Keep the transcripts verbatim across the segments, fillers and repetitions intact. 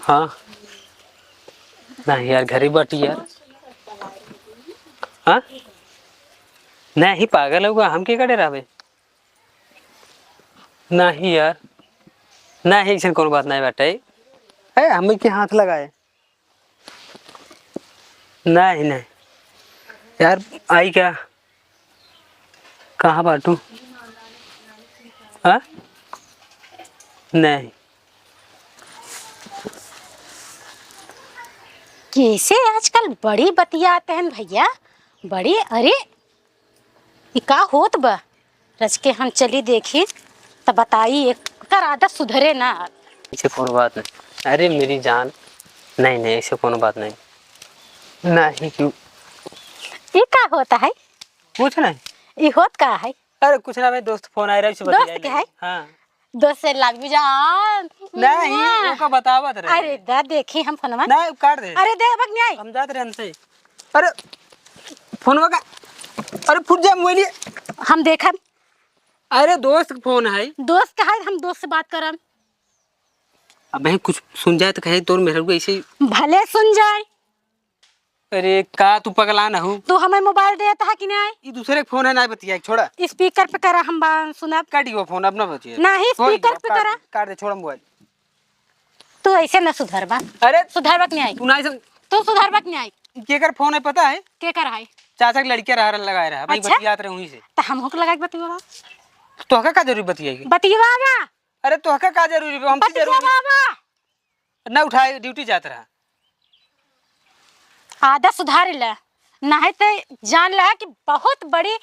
हाँ। नहीं यार, घरे बाटी यार। हाँ? नहीं, पागल होगा, हम के करे रहबे? नहीं यार, नहीं, ऐसन कोनो बात नहीं बाटे। ए, हमें के हाथ लगाए? नहीं, नहीं यार, आई क्या? कहाँ बाटू? हाँ? नहीं। कैसे आजकल बड़ी बतियाते हैं भैया, बड़ी। अरे, ई का होत बा? रच के हम चली देखी, त बताई, एकर आदत सुधरे ना। ऐसे कोनो बात नहीं। अरे मेरी जान, नहीं, नहीं, ऐसे कोनो बात नहीं। नहीं, क्यों? ई का होता है? कुछ नहीं। ई होत का है? अरे कुछ ना, मेरे दोस्त फोन आए रहे, उससे दोस्त बतियाए के लगे। है? हाँ। दोस्त से love you जान। नहीं, मुआ। ओका बतावत रहे। अरे दा, देखी हम फोनवा। नहीं, काट दे। अरे दे, बक नहीं आई। हम जात रहे हमसे। अरे, फोनवा का, अरे फुट जा मोबाइल। हम देखब। अरे दोस्त के फोन है। दोस्त का है, हम दोस्त से बात करब। अबे कुछ सुन जाए तो कहे तोर मेहररू ऐसे ही। भले सुन जाए। अरे का तू पगला न हो? तू हमें मोबाइल देता है कि नहीं? ई दूसरे के फोन है, ना बतिया, छोड़ा। Speaker पे करा, हम बा-, सुनब। काट दियो फोन, अब ना बतिया। नहीं, छोड़ speaker दियो, पे काट करा। दे, काट दे, छोड़ मोबाइल। तू ऐसे न सुधरबा। अरे सुधरबा कि नहीं आई? तू नहीं सम- तू सुधरबा कि नहीं आई? केकर फोन है पता है? केकर है? चाचा के लड़किया रहा, लगाए रहा, भाई अच्छा? बतियात रहे वहीं से। तो हम होक लगा के बतियावा। तोहका का जरूरी बतियाई? बतियावा। अरे तोहका का जरूरी बा? हमसे जरूरी बतियावा। ना उठाए, ड्यूटी जात रहा। आदत सुधार ले, नहीं तो जान ले कि बहुत बड़ी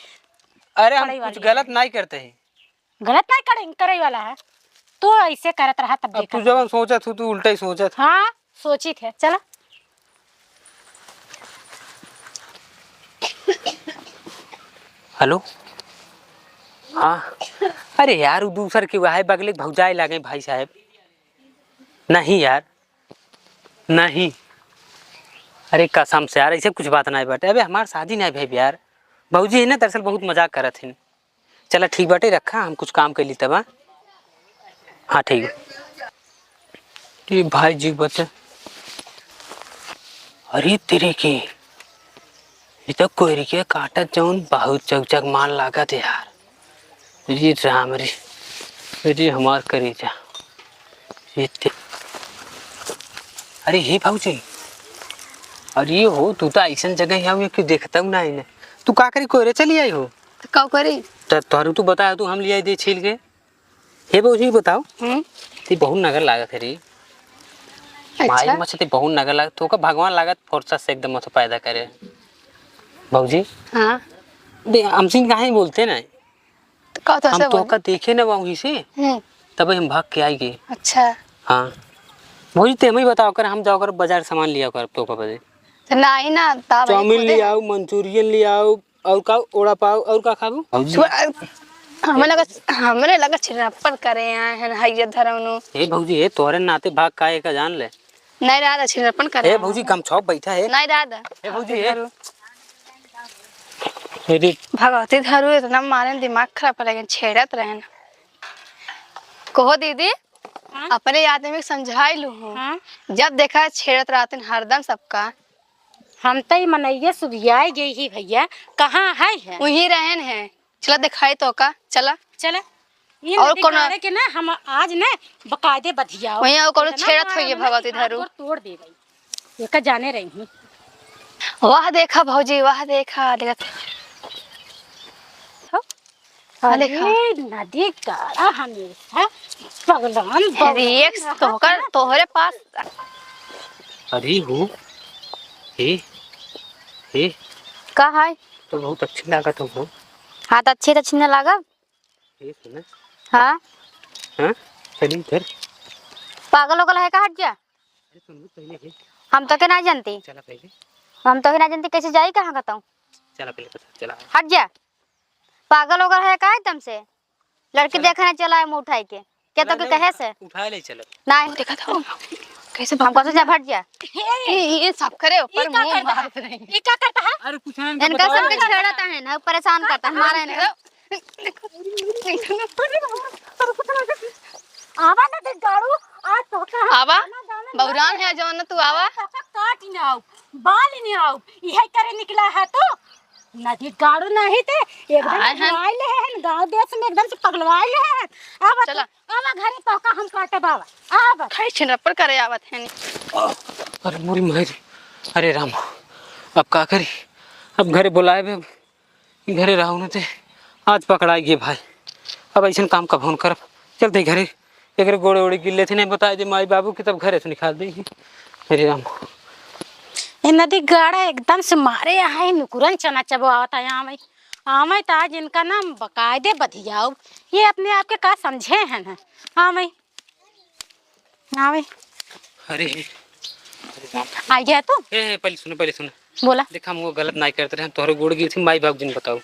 अरे हम पढ़ाई कुछ वाली गलत है। नहीं करते हैं। गलत नहीं करे, करे वाला है। तू ऐसे करत रहा तब अब देखा तू था। जवन सोचत हो, तू उल्टा ही सोचत। हाँ, सोचित है। चला। हेलो। हाँ। अरे यार, उ दूसर के वह बगले के भौजाई लागे भाई साहब। नहीं यार, नहीं। अरे कसम से यार, ऐसे कुछ बात नहीं बाटे। अबे हमार शादी नहीं भई यार। भौजी है ना, दरअसल बहुत मजाक करत हिन। चला ठीक बाटे, रखा, हम कुछ काम कर ली तब, हाँ? हाँ, ठीक बा। ये भाई जी बचे। अरे तेरे की, ये तो कोयरी के काटत जौन बहुत चौचक मान लागत है यार। अरे राम रे, अरे हमार करेजा। ये ते-, अरे हे भौजी, अरे हो, तू तो ऐसन जगह है कि देखता हूँ ना इन्हें। तू का करी, कोयरे चली आई हो? तो का करी? तो तोहरू तू बताया, तू हम ले आई दे छील के। हे भौजी, बताओ, हम्म? ते बहुत नगर लागत है रे। अच्छा। माई मछली बहुत नगर लागत, तो का भगवान लागत फुर्सत से एकदम मत पैदा करे। भौजी, हाँ। दे, हमसे काहे बोलते ना? तो का तो हम ऐसे तो बोले? का देखे ना वहीं से, हम्म। तब हम भाग के आई गए। अच्छा। हाँ। भौजी, ते हमें बताओ कर, हम जाओ कर बाजार सामान लिया कर तो का बदे। तो ना ही ना, ता भाई चाउमीन खुदे ले है। आओ, मंचूरियन ले आओ, और का ओड़ा पाव, और का खाबू? भौजी। छुआ, हमरे लगा, हमरे लगा छिरप्पन करे आए हैं, हैया धरौनो। ए भौजी, ए तोहरे नाते भाग का एका जान ले। नहीं दादा, छिरप्पन करे ए आए भौजी, हैं। गमछौ बैठा है। नहीं दादा। ए भौजी, ए। धरू। ए रे। भगवती धरू इतना मारे दिमाग खराब कर लगे, छेड़त रहे ना। कहो दीदी, हाँ? अपने आदमी के समझाई लू हूँ। हाँ? जब देखा छेड़त रहते हैं हरदम सबका। हम तो ई मनइया सुधियाई गई ही भैया, कहाँ है, है? वहीं रहन है। चला दिखाई तो का, चला। चला। ये और नदी कौन किनारे के ना हम आज ना बकायदे बधियाओ। वहीं और कौनो इतना छेड़त मारा होइए ना भगवती कि हाथ धरू। गोड़ तोड़ दे गई। एका जाने रही हूँ। वाह देखा भौजी, वाह देखा, देखा। हो? हाँ, देखा। अरे, नदी कारा हमेशा पगलान, अरे, बगलान एक रहत तोहकर, है। तोहरे पास। अरे हो, हे, हे। का है? तो बहुत अच्छी लागत हो। हाँ, तो अच्छी, अच्छी न लागब। ये सुना। हाँ? हाँ? चली इधर। पागल ओगल है का? हट जा। अरे सुन, पहले हे। हम तो के ना जानती। चला पहले। हम तो के ना जानती, कैसे जाई कहाँ का तू? चला पहले पता, चला। हट जा। पागल ओगल है का एकदम से? लड़की चला। देखा ना चला है मुँह उठाई के। क्या चला तो के ले, कहे से? उठा ले चला। नहीं। देखा था वो? कैसे हम बाबा कैसे जा, हट जा। ए, ये सब करे ऊपर ई का मुंह करता है? मारत रहे। ई का करता है? अरे कुछ नहीं, इनका बताओ। सबके छेड़ता है ना, परेशान करता है, मारा है ना। आवा ना देख गाड़ू, आज तो का आवा? बौरान है जौन तू आवा। काट न आओ, बाल न आओ, इहे करे निकला है तू। नदी गाड़ू नहीं थे, एकदम आए हैं। पगलवाइले हैं, गाँव देश में एकदम से पगलवाइले हैं। अब चला। अब घरे तोहका हम काटब, आवा, आवा। खाई छिन रप्पड़ करे आवत हैं। अरे मोरी माई रे, अरे राम, अब का करी? अब घरे बुलाए बे, घरे रहू न ते आज पकड़ाई गे भाई। अब ऐसन काम कभो न करब। चलते घरे, एकरे गोड़े ओड़े गिर लेते, नहीं बताए दे माई बाबू के, तब घरे से निकाल दे। अरे राम। ये नदी गाड़ा एकदम से मारे है, नुकुरन चना चबो आवत है। आवे, आवे तो आज इनका नाम बकायदे बतियाओ, ये अपने आप के का समझे हैं ना। आवे, आवे। अरे, अरे राम। आ गया तू? ए, ए, पहले सुनो, पहले सुनो। बोला। देख, हम वो गलत नहीं करते रहे, हम तोहरे गोड़ गिर थी, माई बाबू जिन बताओ।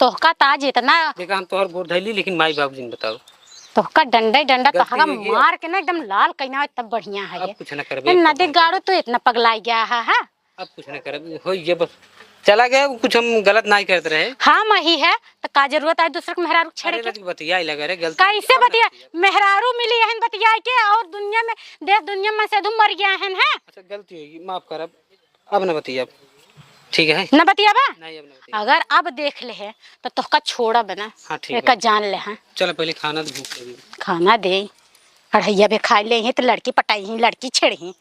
तोहका ताज इतना। देखा, हम तोहर गोड़ धैली, लेकिन माई बाबू जिन बताओ। तोहका डंडे डंडा गलती तोहका हो गई। मार के ना एकदम लाल कइना तब बढ़िया है अब ये। कुछ ना करबे, ए, अब नदी कुछ ना गाड़ू करबे। तू इतना पगलाई गया है, है? अब कुछ ना करब, हो ये बस चला गया, कुछ हम गलत नहीं करते रहे। हाँ, मही है, तो का जरूरत है दूसरे के मेहरारू छेड़े अरे के? रज बतिया लगा रे, गलती कैसे अब ना बतिया? बतिया। मेहरारू मिली है बतिया के, और दुनिया में, देश दुनिया में से धुम मर गया है, हैं? अच्छा, गलती होगी, माफ करब, अब ना बतिया, ठीक है? ना बतिया बा? नहीं, अब ना बतिया। अगर अब देख ले है, तो तोहका छोड़ब ना, हाँ, ठीक एका बा। जान ले, हाँ। चलो, पहले खाना तो भूख लगी। खाना दे, अढ़ैया भी खाई ले ही, तो लड़की पटाई ही, लड़की छेड़ ही।